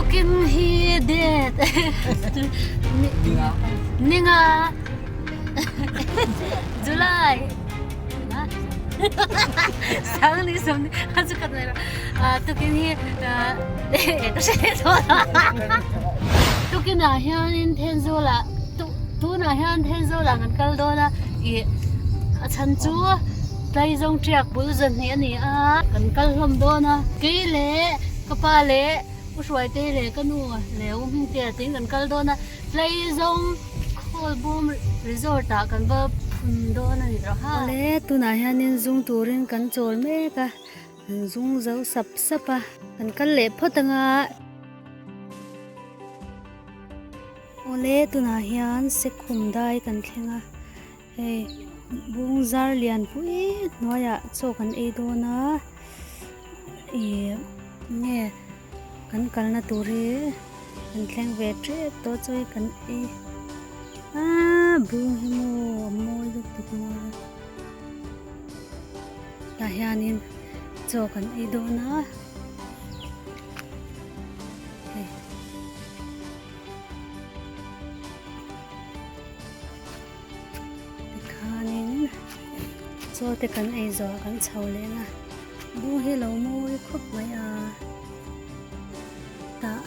Tukin hi date ninga July sang ni som a chu kat tukin hi ka hre tawh tukinah hianin Thenzawl-ah tunah hian Thenzawl-ah kan kal dawn a ih a chhan chu Tlaizawng ṭiak bul zahnih a ni a, kan kal hlawm dawn a, kei leh ka pa leh U Hruaite leh ka nu leh U Hmingtea tiin kan kal dawn a, Tlaizawng Khawlbawm Resort ah kan va phun dawn a ni tawh ha. Awle, tunah hianin zung turin kan chawl mek a, kan zung zo sap sap a, kan kal leh phawt anga. Awle, tunah hian Sekhum dai kan thleng a. Hei bung zar lian pui hnuaiah chaw kan ei dawn a ih nge kan kalna tur hi kan thleng ve tep tawh chaw hi kan ei aaa bung hi maw a mawi lutuk mawi tah hianin chaw kan ei dawn a hei. Tikhanin chaw te kan ei zawh ah kan chho leh a bung hi lo mawi khawp mai a tah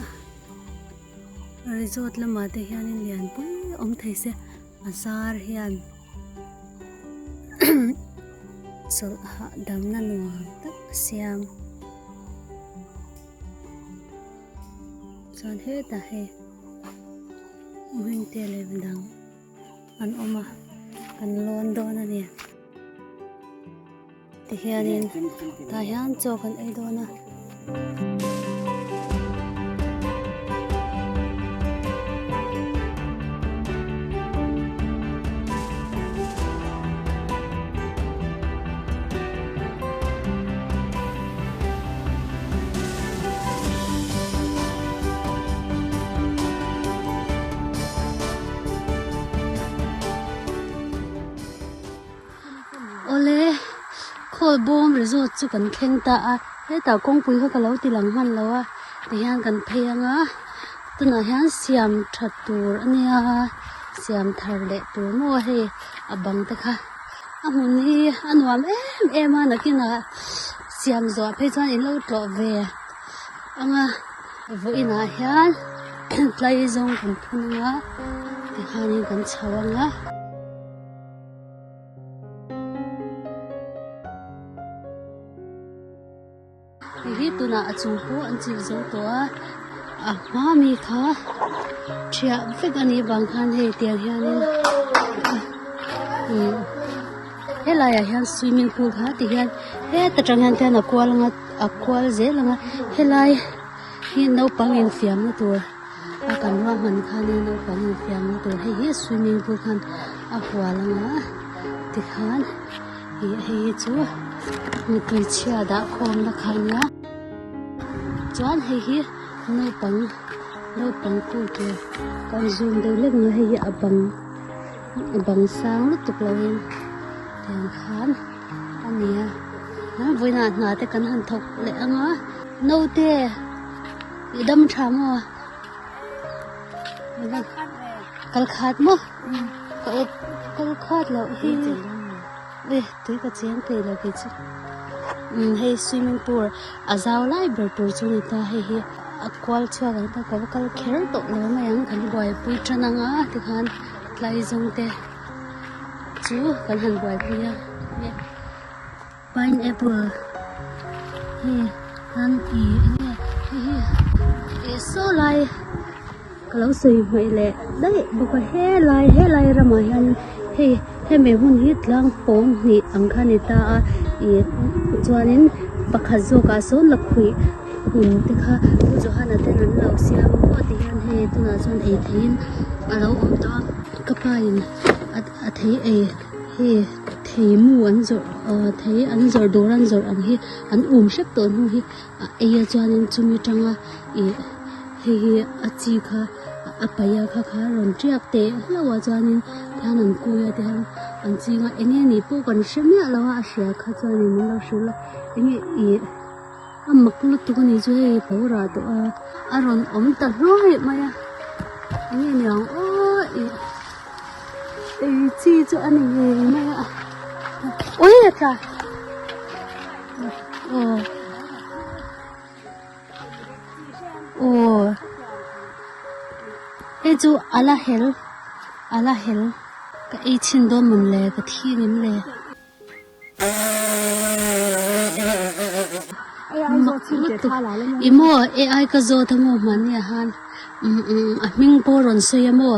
resort lamah te hianin lianpui awm thei se a zar hian chawlh hahdamna nuam tak a siam. Chuan hetah hei hming te leh midang an awm a kan lawn dawn a ni tihianin tah hian chaw kan ei dawn a. Awle Khawlbawm resort chu kan thleng ta a hetah kawngpui kha ka lo ti lang hman lo a tihian kan phei ang a tunah hian siam that tur a nia siam thar leh tur maw hei a bang te kha. A hmun hi a nuam em em a nakinah siam zawh phei chuan in lo tlawh ve ang a vawiinah hian tlai zawng kan phun ang a tikhanin kan chho ang a. Hei hi tunah a chung pawh an chilh zo tawh a a hma mi kha thiah vek a nih vang khan hei tiang hianin ihh helaiah hian swimming pool kha ti hian heta tang hian te hian a kual anga a kual zel anga helai hi naupang infiamna tur a kan ruahman khan naupang infiamna tur hei hi swimming pool khan a hual anga tikhan. Ih hei hi chu mipui chhia dah khawmna kha a nia chuan hei hi naupang naupang pool tur kan zoom deuh hlek mai hei hi a bang a bang sang lutuk lo in tiang khan a ni a vawiinah hna te kan han thawk leh ang a naute i dam tha maw kal khat maw. Kal khat loh hi e tui ka cheng thei lo kei chu umm hei swimming pool a zau lai ber tur chu a ni ta hei hi a kual chhuak ang ta ka va kal kher tawh lo mai ang kan buaipui tan ang a tikhan tlai zawng te chu kan han buaipui a pineapple hei an ih enge hei hi ih saw lai ka lo sawi hmaih leh daih bawk a helai helai ramah hian hei hemi hmun hi tlang pawng hnih ang kha a ni ta a ih chuanin pakhat zawkah sawn lakhuih hmun te kha pu Johana ten an lo siam a maw ti hian hei tunah chuan ei theihin a lo awm tawh a ka pa in a thei ei hei. Thei mu an zawrh ahh thei an zawrh dawr an zawrh ang hi an um hrep tawh hnu hi a ei a chuanin chumi tanga ih hei hi a chi kha a paih a kha kha rawn tiak teh hlauh a chuanin tihian an kui a tihian an ching a eng nge nih pawh kan hre miah lo a a hria kha chuanin min lo hrilh a eng nge ih. A mak lutuk a ni chu hei a lo rah tawh a a rawn awm ta hluai mai a eng nge niang aw ih ei chi chu a ni ngei mai a awi a tla aw aw hei chu a la hel a la hel ka ei chhin dawn mawn le ka thi ngem le. I maw AI ka zawt a maw hmanni ah khan a hming pawh a rawn sawi a maw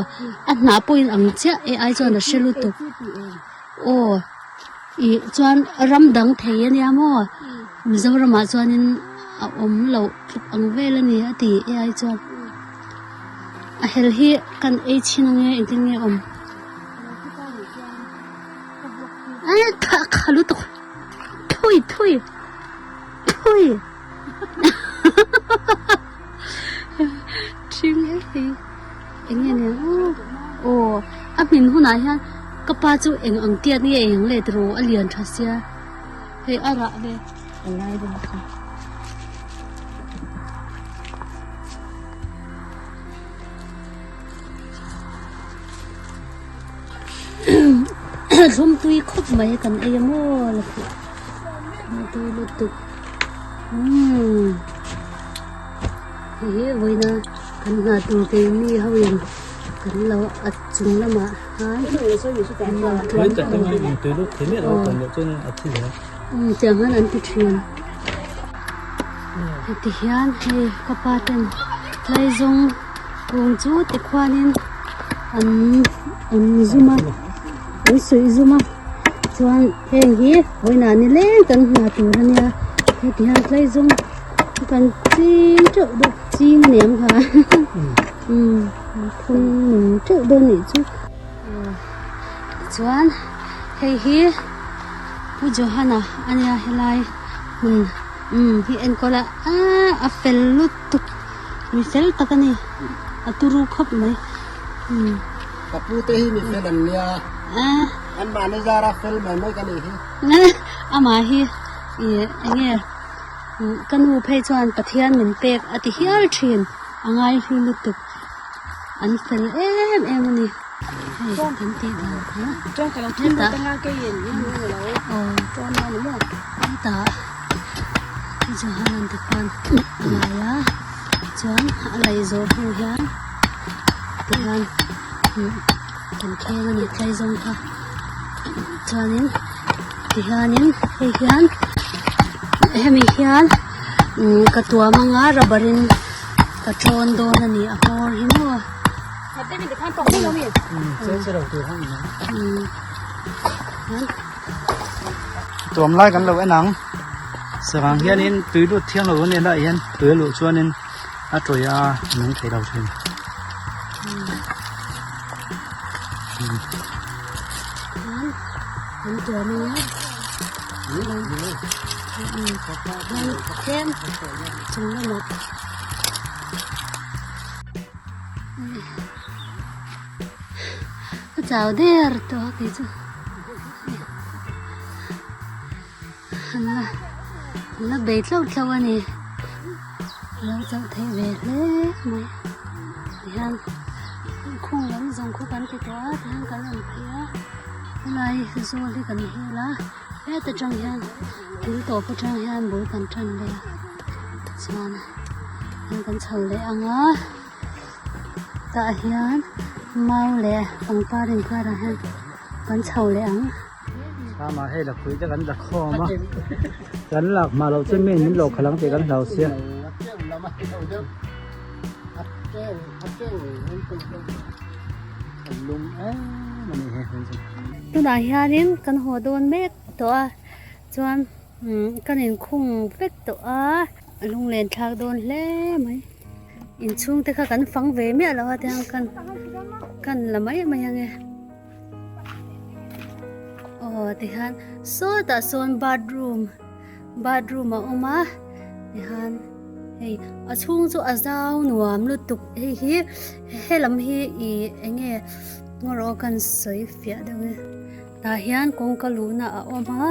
a hnah pawh in ang chiah AI chuan a hre lutuk aw ih chuan ram dang thei a nia maw Mizoramah chuanin a awm loh tluk ang vel a ni a ti AI chuan a hel hi kan ei chhin ange engtin nge a awm. Kha kha lutuk thui thui thui ṭhing e hei eng nge nia aw aw a hmin hunah hian ka pa chu eng ang tiat nge eng let rawh a lian tha sia hei a rah ve a lai dawn kha. Thlum tui khawp mai kan ei a maw la phuh thlum tui lutuk umm hei hi vawiina kan nghah tur keini ho in kan lo a chung lamah khan an lo tuam umm tiang hian an ti thin heti hian hei ka pa ten tlaizawng kung chu tikhuanin an an zum a an suih zum a chuan heng hi vawiinah ni leng kan hna tur a nia heti hian tlaizawng kan ching teuh bawk ching a ni ang kha umm an phun nung teuh dawn nih chu chuan hei hi Pu Johana a nia helai hmun umm hi enkawl a aaa a fel lutuk. Mi fel tak a ni, a turu khawp mai. Ka pu te hi mi fel an nia, an mahni zara fel mai mai ka nih hi. Amah hi ih eng nge ka nu phei chuan Pathian min pek a ti hial thin, a ngai hlu lutuk, an fel em em a ni. Hei kan tih dan kha hetah hetah Johan te khuan a lai a chuan a lei zawh hnu hian tihian kan kheng a ni tlai zawng kha chuanin tihianin hei hian hemi hian ka tuam anga rubber in ka tawn dawn a ni a hmawr hi maw. Tuam lai kan lo en ang sarang hianin tui lut thiang lo ania lai hian tui a luh chuanin a tawih a nung thei lo thin. Ka chau der tawh a kei chu an la an la bei tlauh tlauh a ni a lo chauh theih ve hle mai tihian khung lam zawng khu kan ti tawh a tihian kan rawn phei a helai zawl hi kan hel a heta tang hian thil tawp atang hian bul kan tan leh a chuan kan chho leh ang a. Tah hian mau leh pangpar inkarah hian kan chho leh ang. Thlama hei lakhuih te kan la khawm a, kan lak hma loh chuan mi min lo khalh ang tih kan hlau sia. Tunah hianin kan haw dawn mek tawh a chuan kan inkhung vek tawh a. A lunglen thlak dawn hle mai inchhung te kha kan fang ve miah lo a tiang khan kan la mai mai ange aw tihian sawtah sawn bathroom bathroom a awm a tihian hei a chhung chu a zau nuam lutuk hei hi helam hi ih eng nge ngaw kan sawi fiah deuh e. Tah hian kawngka luhna a awm a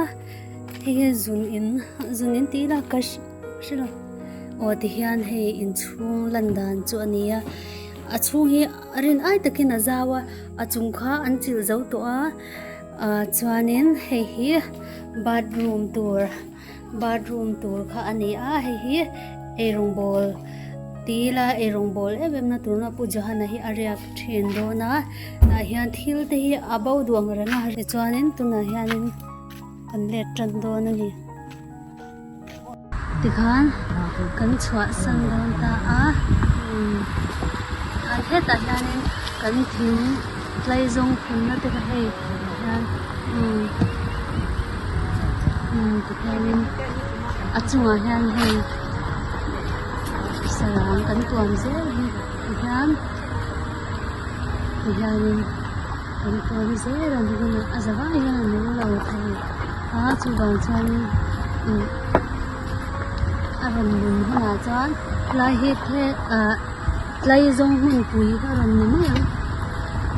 hei hi zun in zun in tih ila ka hre lo aw tihian hei inchhung lan dan chu a ni a a chhung hi a rin ai takin a zau a a chung kha an chilh zo tawh a ah chuanin hei hi bathroom tur bathroom tur kha a ni a hei hi eirawngbawl ti ila eirawngbawl em em na tur na pu Johana hi a riak thin dawn a tah hian thil te hi a bo duh ang reng a tichuanin tunah hianin kan let tan dawn a ni. Tikhan kan chhuahsan dawn ta a umm hetah hianin kan thing tlai zawng phunna te kha hei hian umm umm tikhianin a chungah hian hei sarang kan tuam zel hi tihian tihianin kan tuam zel a ni a za vai hian a nung lo thei a chuvang chuanin ih a rawn lun hunah chuan tlai hi ah tlai zawng hmunpui a rawn ni mai ang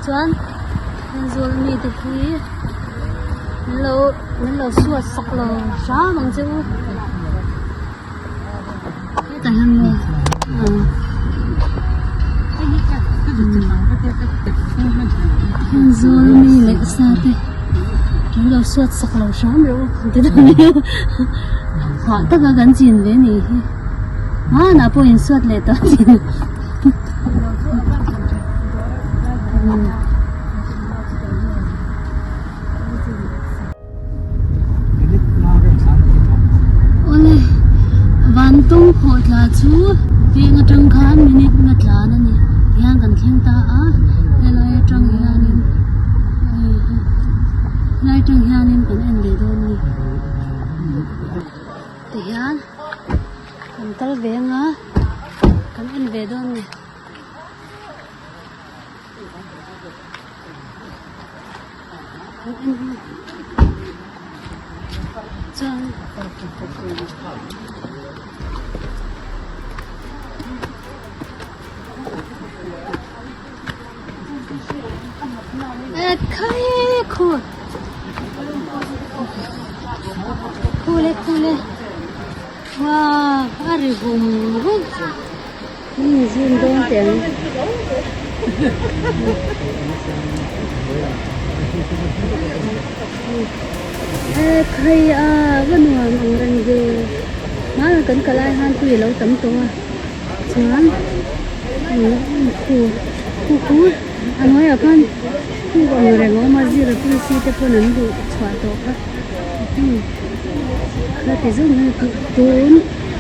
chuan Thenzawl mite hi min lo min lo suat sak lo hram ang che u hetah hian maw Thenzawl mi leh sa te min lo suat sak lo hram rawh u ti dawn hah taka kan chin ve ni hi hmanah pawh insuat leh tawh a ni. Awle vantawng khawh tla chu veng atang khan minute nga tlan a ni tihian kan thleng ta a helai atang hianin helai atang hianin kan en leh dawn a ni tihian kan kal ve anga kan en ve dawn a ni. Chuan ekhai khu khu le khu le wow a ri hum hum. Hmun zim dawn teh ang. E khai a va nuam ang reng ve hmanah kan kal lai khan tui a lo tam tawh a chuan khu khu khu a hnuaiah khan khu ang reng a awm a zira tulsi te pawn an duh chhuah tawh kha. Ka ti zawng hi tun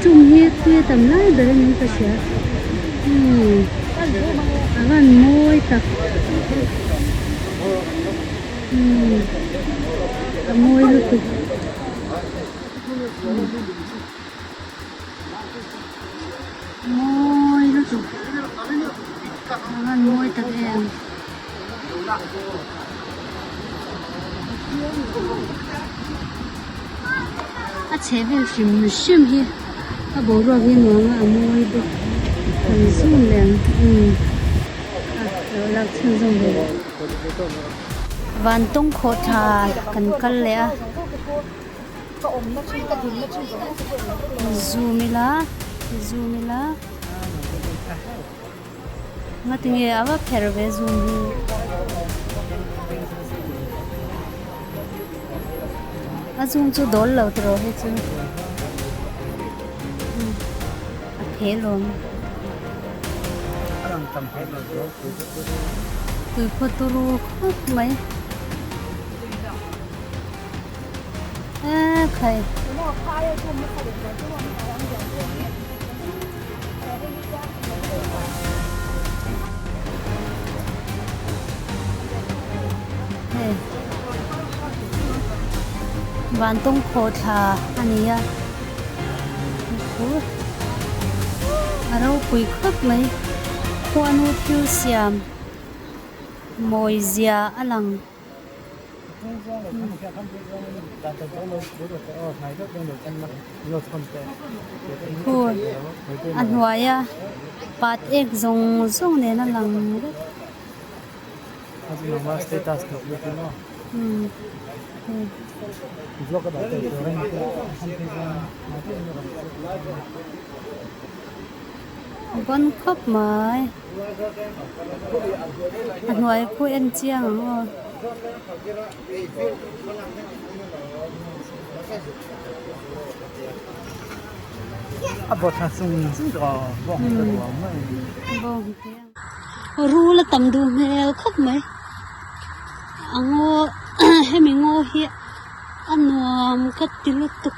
tum hi tui a tam lai ber in ka hria umm a van mawi tak umm a mawi lutuk mawi lutuk a van mawi tak em. A chheh vel hrim hrim hi a boruak hi nuam a a mawi bawk kan zoom leh ang umm a lo lak chhunzawm ve leh. Vantawng khawh tha kan kal leh a zoom ila zoom ila. Ngatinge a va pherh ve zoom hi. A zoom chu dawl lo tiraw hei chu. A phe lawm. Tui phaw turu khawp mai. E khai. Hei vantawng khawh thla a ni a a ropui khawp mai khuanu thil siam mawi zia a lang. Khu a hnuaia pat ek zawng zawng nen a lang vek. Bon khawp mai a hnuai khu en chiang ang aw. Rul a tam duh hmel khawp mai a ngaw hemi ngaw hi a nuam ka ti lutuk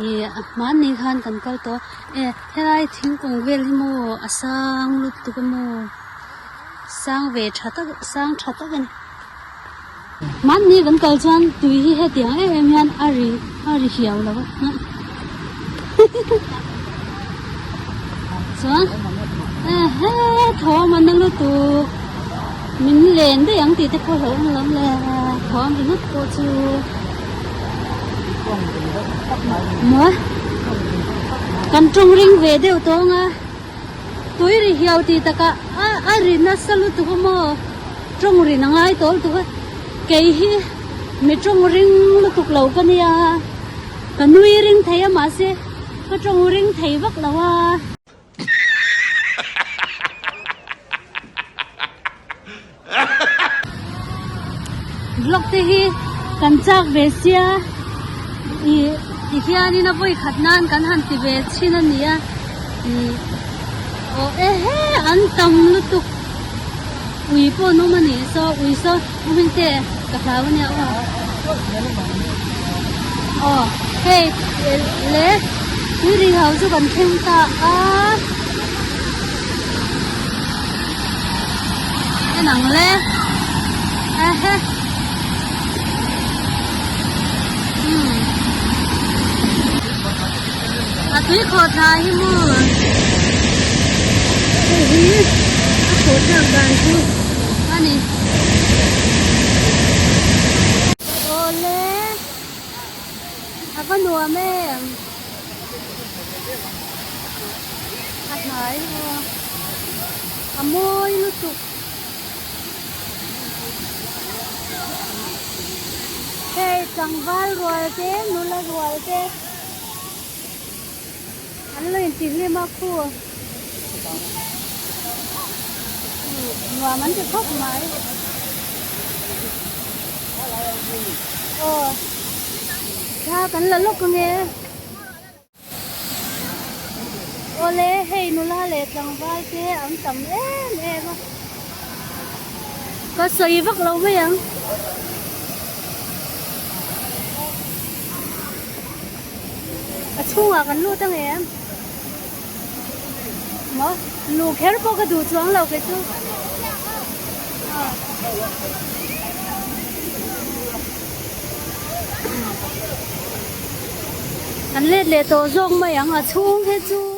ih hmanni khan kan kal tawh a e helai thingkung vel hi maw a sang lutuk a maw sang ve tha tak sang tha tak a ni hmanni kan kal chuan tui hi hetiang em em hian a ri a ri hiau lo a chuan ehe thawm a na lutuk min len daih ang tih te pawh hlauh ang lam le thawm ringawt pawh chu maw kan tawng ring ve deuh tawng a tui ri hiau tih takah a a ri nasa lutuk a maw tawng rin a ngai tawh lutuk a kei hi mi tawng ring lutuk lo ka nia. Ka nui ring thei a mahse ka tawng ring thei vak lo a. Vlog te hi kan chak ve sia ih ti hianin a vawi khat nan kan han ti ve thin a nia ih aw ehe an tam lutuk ui pawh an awm a nih saw ui saw u hmingte ka hlau a nia aw. Aw hei le tui ri ho chu kan thleng ta a en ang le ehe umm a tui khawh thla hi maw hei hi a khawh thlak dan chu a ni. Awle a va nuam em a hnai aw a mawi lutuk hei tlangval rual te nula rual te an lo intihlim a khu nuam an ti khawp mai aw thla kan la lawk ange awle hei nula leh tlangval te an tam em em a ka sawi vak lo mai ang. A chhungah kan lut ang em? Maw? Luh kher pawh ka duh chuang lo kei chu. Kan let leh tawh zawk mai ang a chhung hi chu.